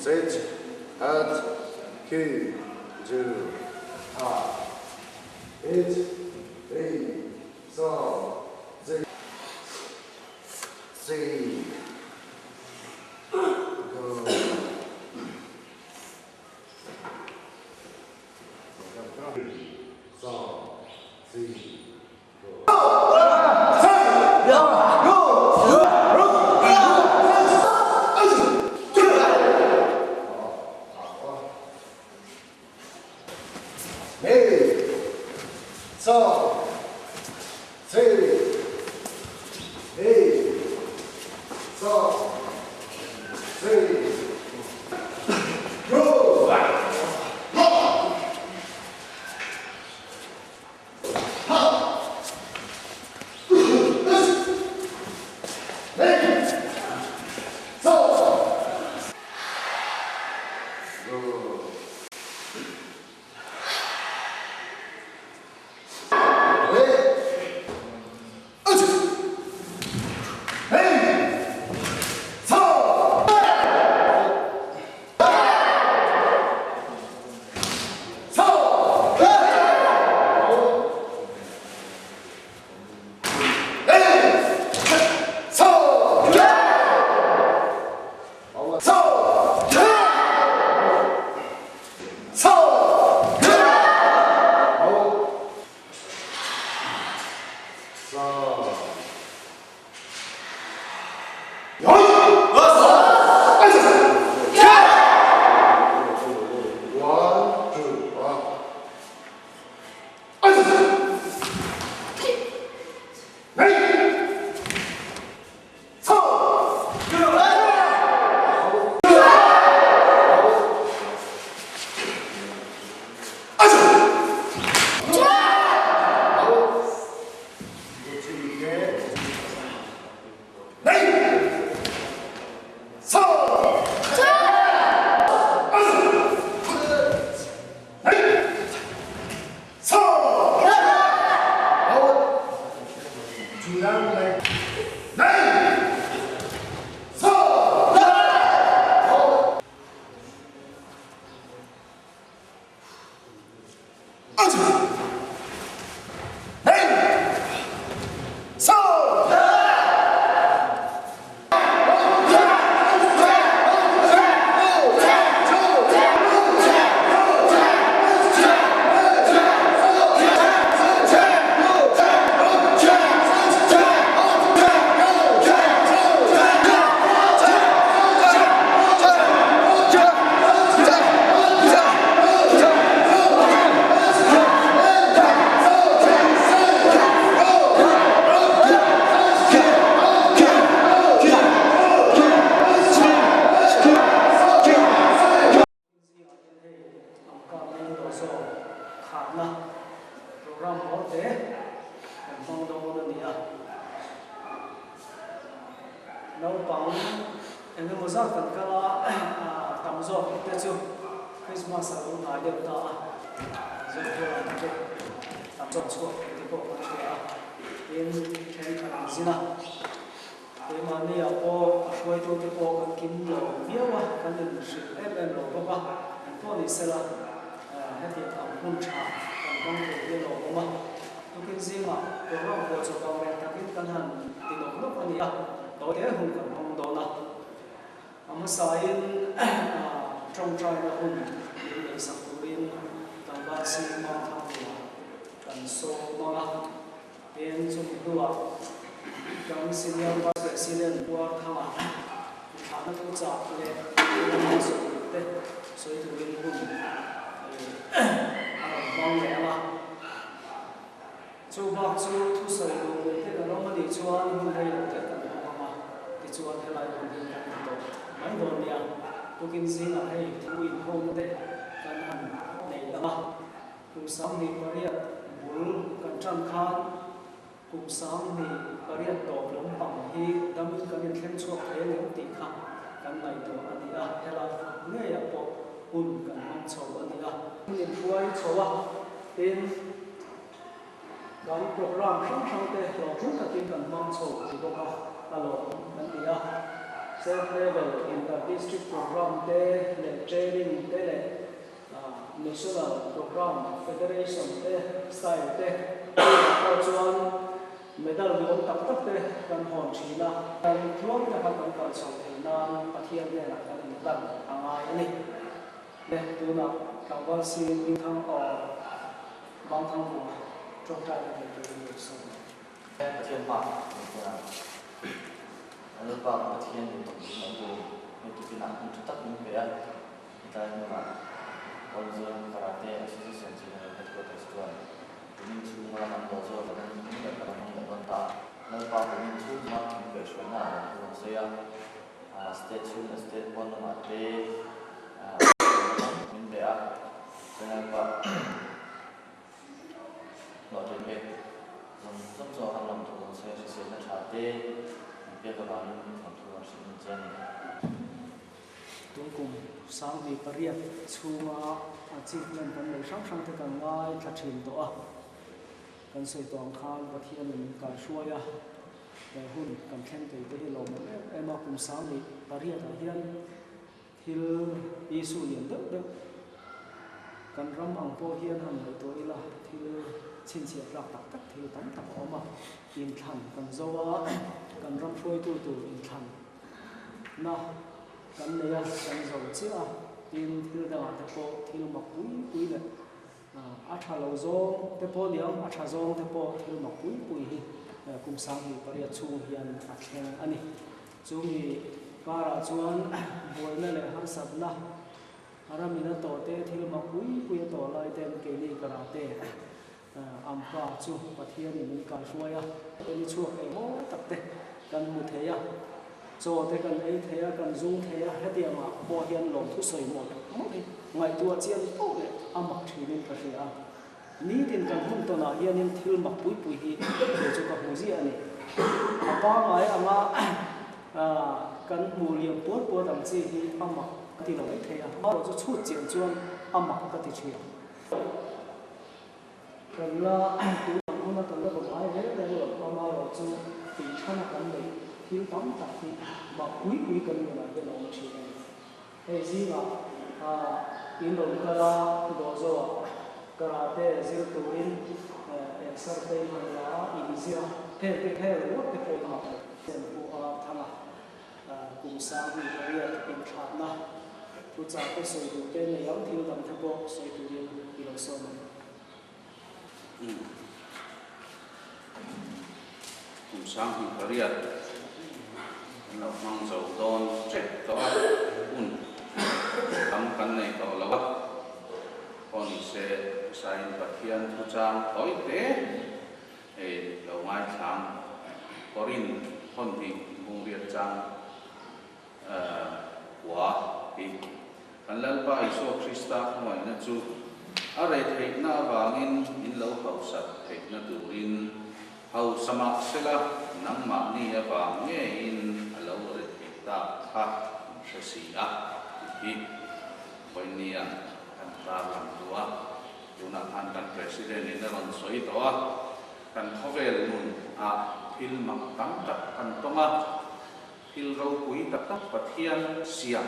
7, 8, 9, 10, 8, 3, 4, 3, 2, Zingah hian hei ang kap mai in dawh zawk khatna program mawl te kan hmang dawn a ni a. Naupang eng emaw zat kan kal a, tam zawk te chu Christmas a lo hnai deuh ta a, Zokhawlam te tam zawk chhuak te pawh kan hria a, tin thenkhat an zin a. Keimahni ah pawh a hruaitute pawh kan kim lo viau a, kan inhrilh em em lo bawk a, eng pawh ni sela hetiang ang hun tha kan hmang thei hi a lawmawm a. Tukin zingah program pawh chu kang reng takin kan han ti nawk nawk a ni a, tawi hle hun kan hmang dawn a. A hmasain tawngtaina hun min neihsak turin tlangval Singma Thangluah kan sawm hmang a. Tin, chumi hnuah kan Senior Vice President Puar Thanga inthlahna thuchah leh thil sawi te sawi turin hun a rawn hmang leh ang a. Chu bak chu thusawi duh nei te kan awm a nih chuan hun rei lo te kan hmang ang a, tichuan helai hun hi kan ti tawh mai dawn nia. Tukin zingah hei thu inkhawm te kan han nei ang a. Kum 18 bul kan tan khan kum 18 tawp lampang hi damin kan inthleng chhuak thei a ngem tih kha kan ngaihtuah a ni a, helai ngeiah pawh hun kan hmang chho a ni a. Hun inhruai chho a, tin kan program hrang hrang te hlawhtling takin kan hmang chho ti bawk a, a lawmawm kan ti a. State level inter district program te leh training te leh national program federation te style te tunah pawh chuan medal nuam tak tak te kan hawn thin a. Kan tluang taka kan kal chho theih nan Pathian hnenah kan inhlan a ngai a ni. Le tunah tlangval si Hmingthang aw Mangthang vunga tawngtai na nei turin lo sawi. Pathian hma ni tia an Lalpa ka Pathian in tawng in an bu hei tukin ah hun tha tak min pe a, hetlai hmunah All Mizoram Karate Association General Headquarters chuan kumin chhunga kan dawh zawk a dan hming leh kan hmang leh dawn ta a. Lalpa kumin chhunga min kaihhruaina ah rawn thu an sawi a, state chhung leh state pawn lamah te min pe a, chuan Lalpa Hlawhtling pek zawng zawng chu a han lam thu an sawi a, hriselna tha te an pek avangin lam thu an hrilh che a ni. Tungkum 18 chhunga achievement kan neih hrang hrang te kan ngaithla thin tawh a, kan sawi tawh ang khan Pathianin min kaihruai a, he hun kan thleng thei te hi lawmawm em em a, kum 18 ah hian Thil issue lian deuh deuh kan ram ang pawh hian han ngaihtuah ila thil chhinchhiah tlak tak tak thil tam tak a awm a, inthlan kan zo a, kan ram hruaitu tur inthlan na kan nei a, kan zo chiah a, tin thil dangah te pawh thil mak pui pui leh a tha lo zawng te pawh niang a tha zawng te pawh thil mak pui pui hi kum 18 chhung hian a thleng a ni. Chumi karah chuan buaina leh harsatna ramin a tawh te, thil mak pui pui a tawh lai ten keini karate Ampa chu Pathianin min kaihruai a, ni chhuak eng maw tak te kan hmu thei a, chaw te kan ei thei a, kan zung thei a, hetiangah pawh hian lawmthu sawi mawlh mawlh hi ngaihtuah chian poh leh a mak thinin ka hria a. Nitin kan hun tawnah hianin thil mak pui pui hi kei chu ka hmu ziah a ni. A pangngai anga kan hmuh liam puat puat ang chi hi a mak ka ti lo mai thei a, amaherawh chu chhut chian chuan a mak ka ti thin. Kan la tun ang huna kan la va ngai reng reng lo, amaherawh chu tih thana kan neih thil tam tak hi mak pui pui kan nunah hian a awm thin a ni. Hei zingah in rawn kal a, dawhzawah karate zir turin exer te in rawn la a, in zir a, heng te heng ringawt te pawh mak lo. Chen pawh a thang a, kum 18 inthlahna thuchah te sawi duh te nei ang thil dang te pawh sawi turin i lo sawm ang. Kum 18 kan lo hmang zo dawn tep tawh a, hun tam kan nei tawh lo a, pawh ni se Usain Pathian thuchang tawi te hei lo ngaithlang Korin hawn hnih bungriat chang Kua hi kan Lalpa Isua Krista khawngaihna chu a rei theihna avangin in lo hausak theihna turin hausa mah sela nangmahni avang ngeiin a lo re theih tak kha in hre si a tih hi vawinia kan tarlang duh a. Tunah khan kan President in a rawn sawi tawh a, kan khawvel nun ah thil mak tam tak kan tawng a, Thil ropui tak tak Pathian siam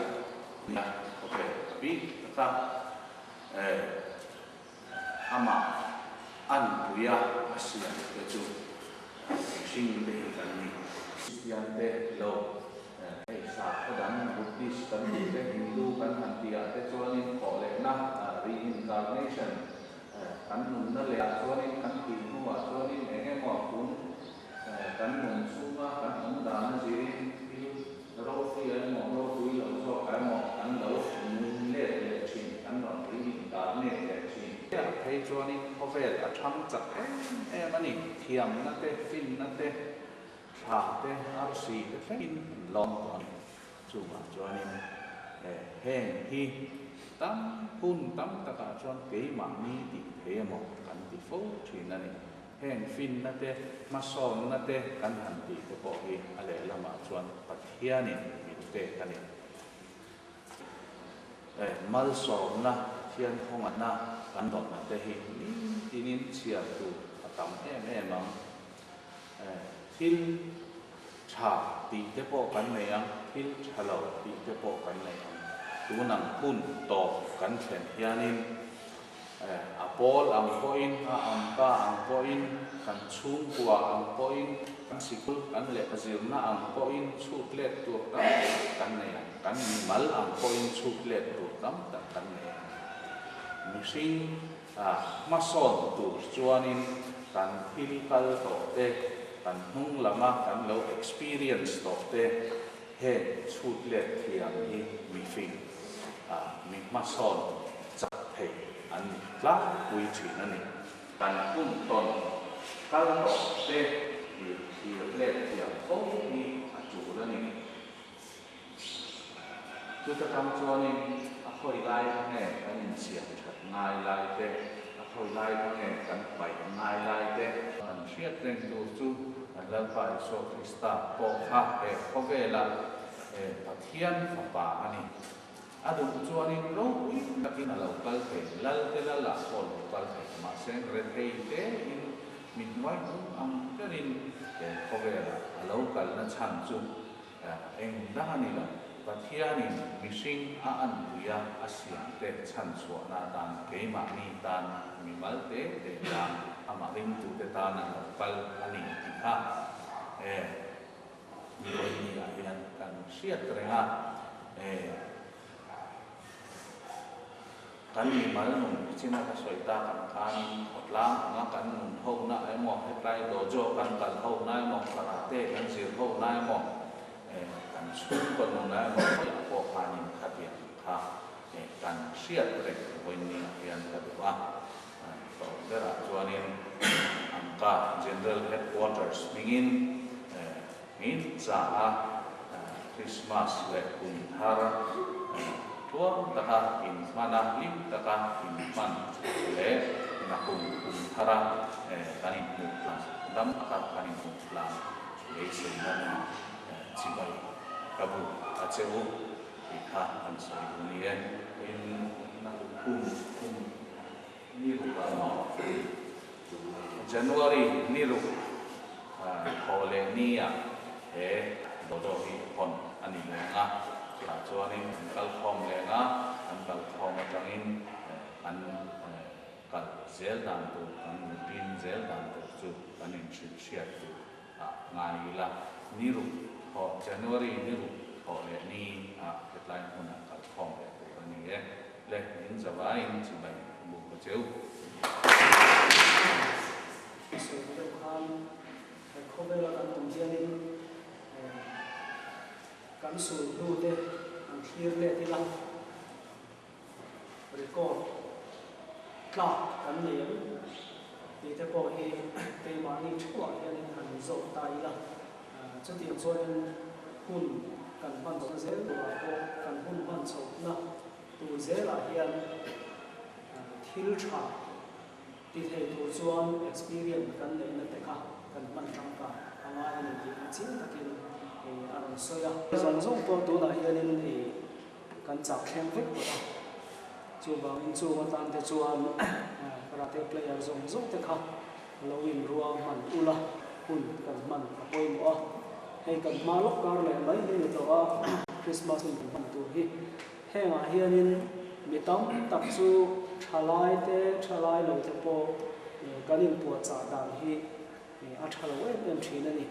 nia khawvel a bik tak a, eh, amah anpuia a siam te chu mihring te hi kan ni. Kristian te lo, eh, hei sakhaw dang Buddhist kan tih te, Hindu kan han tih ah te chuanin thawhlehna, reincarnation, eh, kan nunna leh ah chuanin kan tih hnuah chuanin eng emaw tun Kan nun chhunga kan awm dan a zirin thil ropui a emaw, ropui lo zawk a emaw kan lo nun let leh thin, kan rawn reincarnate leh thin. Chiah phei chuanin khawvel a thang chak em em a ni. Thiamna te, finna te, thla te, arsi te thlengin an lawm tawh a ni. Chuvang chuanin heng hi tam hun tam takah chuan keimahni tih thei emaw kan ti fo thin a ni. Heng finna te, hmasawnna te kan han tih te pawh hi a lehlamah chuan Pathianin min pek a ni. Malsawmna, Pathian khawngaihna kan dawnna te hi nitinin chhiar tur a tam em em ang. Thil tha tih te pawh kan nei ang. Thil tha lo tih te pawh kan nei ang. Tun ang hun tawp kan thlen hianin a pawl ang pawhin, a angka ang pawhin, kan chhungkua ang pawhin, kan sikul kan lehkha zirna ang pawhin chhut let tur tam tak kan nei ang. Kan mimal ang pawhin chhut let tur tam tak kan nei ang. Mihring hmasawn tur chuanin kan thil kal tawh te, kan hnung lama kan lo experience tawh te heng chhut let thiam hi mifing, mi hmasawn chak thei an ni tlangpui thin a ni. Kan hun tawn kal tawh te hi thlir let thiam fo hi a tul a ni. Chuta tang chuanin a khawi lai kha nge kan insiam that ngai lai te, a khawi lai kha nge kan paih ngai lai te, kan hriat reng tur chu kan Lalpa Isua Krista pawh kha he khawvela Pathian fapa a ni. A duh chuanin ropui takin a lo kal thei, Lal te Lal ah pawh a lo kal thei, mahse rethei tein mithnuai hnung ang berin he khawvelah a lo kalna chhan chu Eng dang a ni lo, Pathianin mihring a anpuia a siamte chhanchhuahna atan keimahni tan, mimal te te tan, amah ringtute tan a lo kal a ni tih kha e Mivaini-ah hian kan hriat reng a. E. Kan mimal nun china ka sawi tak ang khanin khawtlang anga kan nun ho na emaw, hetlai dojo kan kal ho na emaw, karate kan zir ho na emaw, kan chhungkaw nun ah emaw khawiah pawh khanin khatiang kha kan hriat reng vawiin ah hian ka duh a. Tawp berah chuanin Angka General Headquarters hmingin Min chaha Krismas leh kum thar tluang taka inhman a, hlim taka inhman leh nakum kum thara kan inhmuh tlang, dam taka kan inhmuh tlang beiseina nen chibai ka bu a che u tih kha an sawi duh ni e. In kum kum Ni ruk a awm a, January ni ruk thaw leh ni ah he Dodo hi hawn a ni leng a, chutah chuanin an kal khawm leng a, an kal khawm atangin an kal zel dan tur, kan routine zel dan tur chu kan inhrilh hriat tur ah ngai ila, ni ruk thaw January ni ruk thaw leh ni ah hetlai hmunah kal khawm leh tur a ni e. Le in zavaiin chibai buk a cheu. I sawi deuh khan he khawvela kan awm hianin kan sul hnu te an thlir let ila record tlak kan nei ang tih te pawh hi keimahni theuhah hianin han zawk ta ila chutiang chuanin hun kan hman chhohna zel turah pawh kan hun hman chhohna Tur zelah hian thil tha ti thei tur chuan experience kan neihna te kha kan hman tangkai a ngai a ni tih kha chiang takin a rawn sawi a. Zawng zawng pawh tunah hianin kan chak thleng vek tawh a, chuvangin chung atan te chuan karate player zawng zawng te kha lo inrua hman ula hun kan hman a pawimawh a, hei kan hma lawk kar leh mai hi ni tawh a, Christmas hun kan hman tur hi. Hengah hianin mi tam tak chu thalai te, thalai lo te pawh kan inpuahchah dan hi a tha lo em em thin a ni.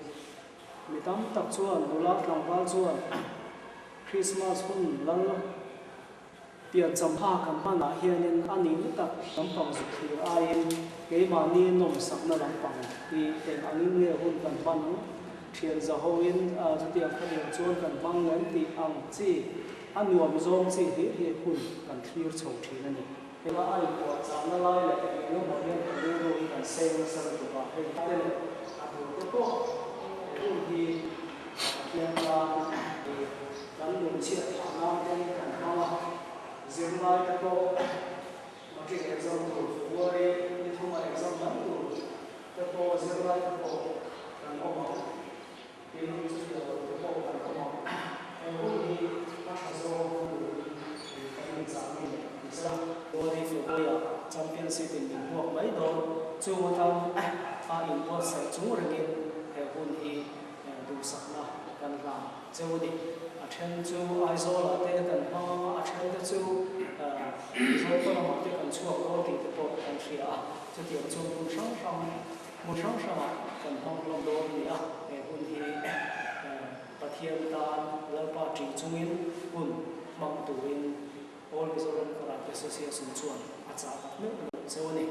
Mi tam tak chuan nula tlangval chuan Christmas hun lal piancham ha kan hmanah hianin a nihna tak lampang zuk thlir aiin keimahni nawmsakna lampang hi eng angin nge hun kan hman ang? Thian zahoin chutiang khatiang chuan kan hmang lem tih ang chi a nuam zawng chi hlir hi hun kan thlir chho thin a ni. Hela a inpuahchahna lai leh eng eng emaw hian kan rilru hi kan seng nasa lutuk a, hei te leh a tur te pawh he hun hi Pathian tan kan lungchhiat phah nan ten kan hmang a, zirlai te pawh matric exam tur February ni thuma exam mai tur te pawh zirlai te pawh kan awm ang. Tin, chutiang lo te pawh kan awm ang. He hun hi a tha zawng turin kan inchah mi leh ti sela. February February-ah Championship in min hmuak mai dawn. Chung atan a inbuatsaih chung rengin he hun hi duhsakna kan hlan cheu a ni. then chu Aizawlah te kan hmang anga, a then te chu Mizopa lamah te kan chhuak dawn tih te pawh kan hria a. Chutiang chu hmun hrang hrang, hmun hrang hrangah kan hmang hlawm dawn a ni a. He hun hi Pathian tan Lalpa ṭih chungin hun hmang turin All Mizoram Karate Association chuan a chah tak meuh meuh cheu a ni.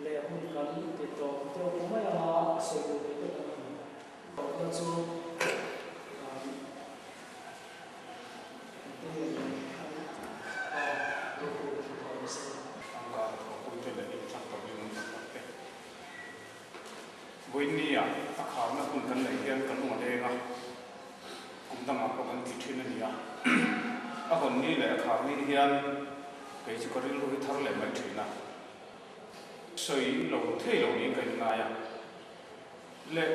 Leh hun kan ti tawp deuh mai anga a sawi duh ve te kan awm. Tawpna chu engtin nge ni an pa ropui ka ti tawh nise. Tangka thawhpuite leh instructor rinawm tak tak te. Vawiinnia a kharna hun kan neih hian kan awm a leng a, kum dangah pawh kan ti thin a ni a. A hawn ni leh a khar ni hian kei chu ka rilru hi thar leh mai thin a. Sawi lo thei lo niin ka inngai a. Le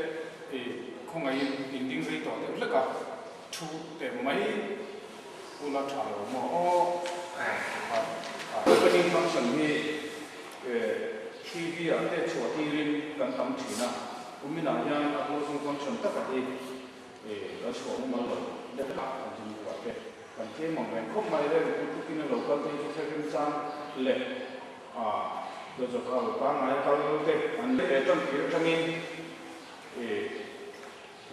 i khawngaihin in ding rei tawh deuh hlek a, thu teh mai ula tha lo maw aw a. Opening function hi TV ah te chhuah tirin kan tam thin a, kuminah hian a closing function taka hi kan chhuah mumal lo deuh hlek a, kan zin buah te kan tlem ang reng khawp mai reng tukin a lo kal te hi chu thil remchang leh A dawhzawkal pangngai kal te an leh tan tir atangin i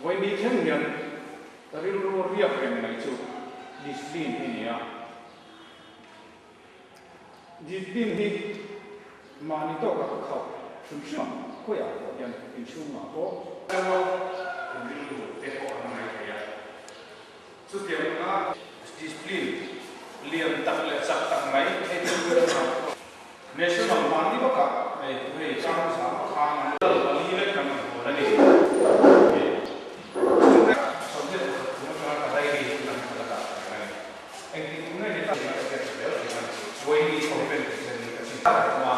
vawi ni thleng hian rilru riak reng mai chu discipline hi a ni a. Discipline hi mahni tawkah ka khauh hrim hrim a, khawiah pawh hian inchhungah pawh. Emaw rilru te pawh an ngai thei a. Chutiang anga discipline lian tak leh chak tak mai hei chu National mahni bakah hei hei chang zam khan an lal pali lek kan rawn hawn a ni. Chute 21 kum atanga ka diary hi kan kal a dah reng a ni. Engtik kum nge ni ta tih ka hriat zel thin a ni. Vawiini open tih chen ni ka chim tak a awm a.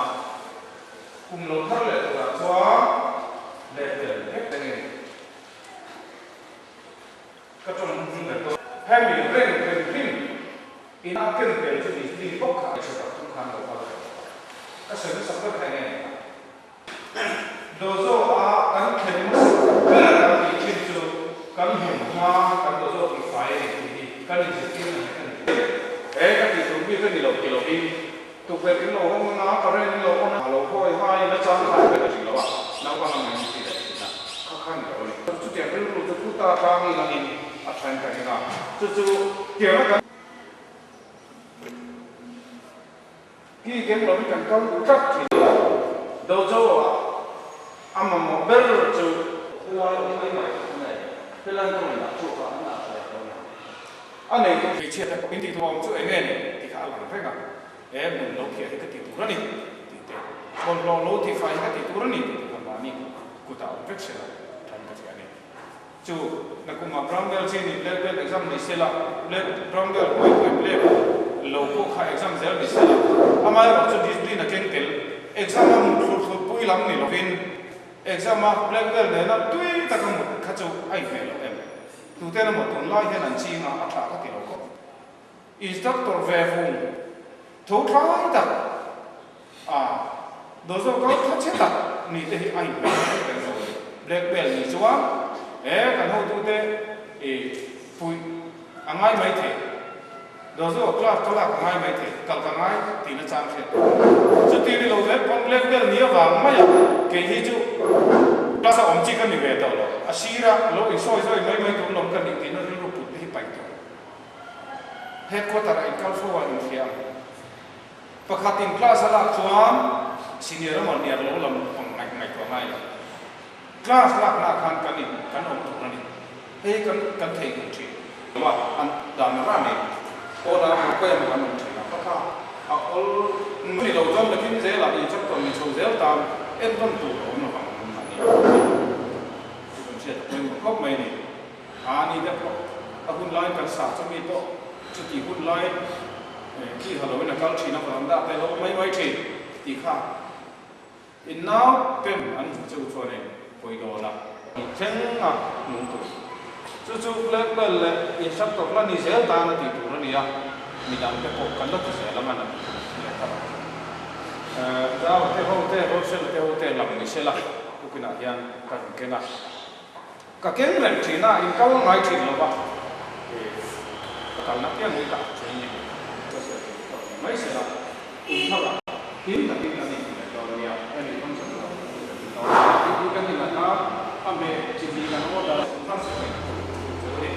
Kum lo thar leh turah chuan leh tel vek tengin. Ka tawng hming ber tawh. Hemi reng reng hrim in a ken tel chu ni hlim bawk kha hmeichhe tak chu khan lo kal tawh lo a. Ka sawi hmasak ber kha enge ni ta? Dozo a kan thlen hmasak ber kan tih thin chu kan hmun hma kan dozo tih fai a ni tih hi kan inzirtir na hle a ni. He ka tih tur bik a ni lo ti lovin tukverh in lo hawng anga current in lo on a, lo hawi hai na chang khan ka ti lo a, naupang a mai ti leh thin a, kha kha ni lo a ni. Chutiang rilru chu pu ta tang i langin a then ka ring a, chu chu tiang a kan. Ki keng lovin kan kal duh tlat thin a, dojo ah a mamawh ber chu. Helai awm mai mai a nei, helai kawngin a chhuak a, an ah hruai tawh a ni. A nei tu hmeichhia te pawh in tih tur awm chu eng nge ni tih kha a lang reng a, he hmun lo phiah hi ka ti tur a ni tih te, bawlhhlawh lo tihfai hi ka ti tur a ni tih te kha mahni kutah awm vek sela than ka hria a ni. Chu nakumah brown belt chi ni black belt exam ni sela, black brown belt white white black lo pawh kha exam zel ni sela, amaherawh chu discipline a keng tel, exam a mut thlur thlur pui lam ni lovin exam a black belt nena tui taka mut kha chu a inhmeh loh em? Tuten emaw tunlai hian an ching a, a tha ka ti lo khawp. Instructor ve vung tho thlai tak a dojo kal tha che tak ni te hi a inhmeh reng reng lo a ni. Black belt ni chuan he kan hotute i puih a ngai mai thei, dojo class ka lak a ngai mai thei, kal ka ngai tihna chang hriat tur a ni. Chuti ni lo ve pawn black belt ni avang mai a kei hi chu class a awm chi ka ni ve tawh lo, a sira lo insawi zawi mai mai tur lawm ka nih tihna rilru put te hi paih tur. Headquarter a inkal fo a inhria ang. Pakhat in class a lak chuan senior emaw niar lo lam ang ngaih ngaihtuah ngai lo. Class lakna ah khan kan in kan awm tur a ni. Hei kan kan theihnghilh thin. Lo a, an dan a ran in pawn ah emaw khawi emaw kan awm thin a, ka kha a awl ni lo chuan nakin zelah instructor ni chho zel tan entawn tur a awm lo vang a ni. Chu kan hriat a pawimawh khawp mai a ni. A ni te pawh a hun lai kan sa chu mi pawh chuti hun lai khi ha loin a kal thin a veranda te lo mai mai thin tih kha in nau ten an hmu cheu chuan in pawi dawn a. Thleng a nung tur chu chu black belt leh instructor la ni zel tan a tih tur a ni a, midang te pawh kan la ti zel ang a na leh ta lo. Zau te ho te, Rosella te ho te lang ni sela tukinah hian ka rawn keng a. Ka keng reng thin a, in kal ngai thin lo va. Kalna piang hi ka training ka hriat tur tawk ni mai sela, kum tharah him takin kan inhmu leh dawn ania, hemi function lo kan ni takin dawn ania tih hi kan inlak a, a hmeh chi hnih kan order kum thar sipai ka tur tur chu a ni.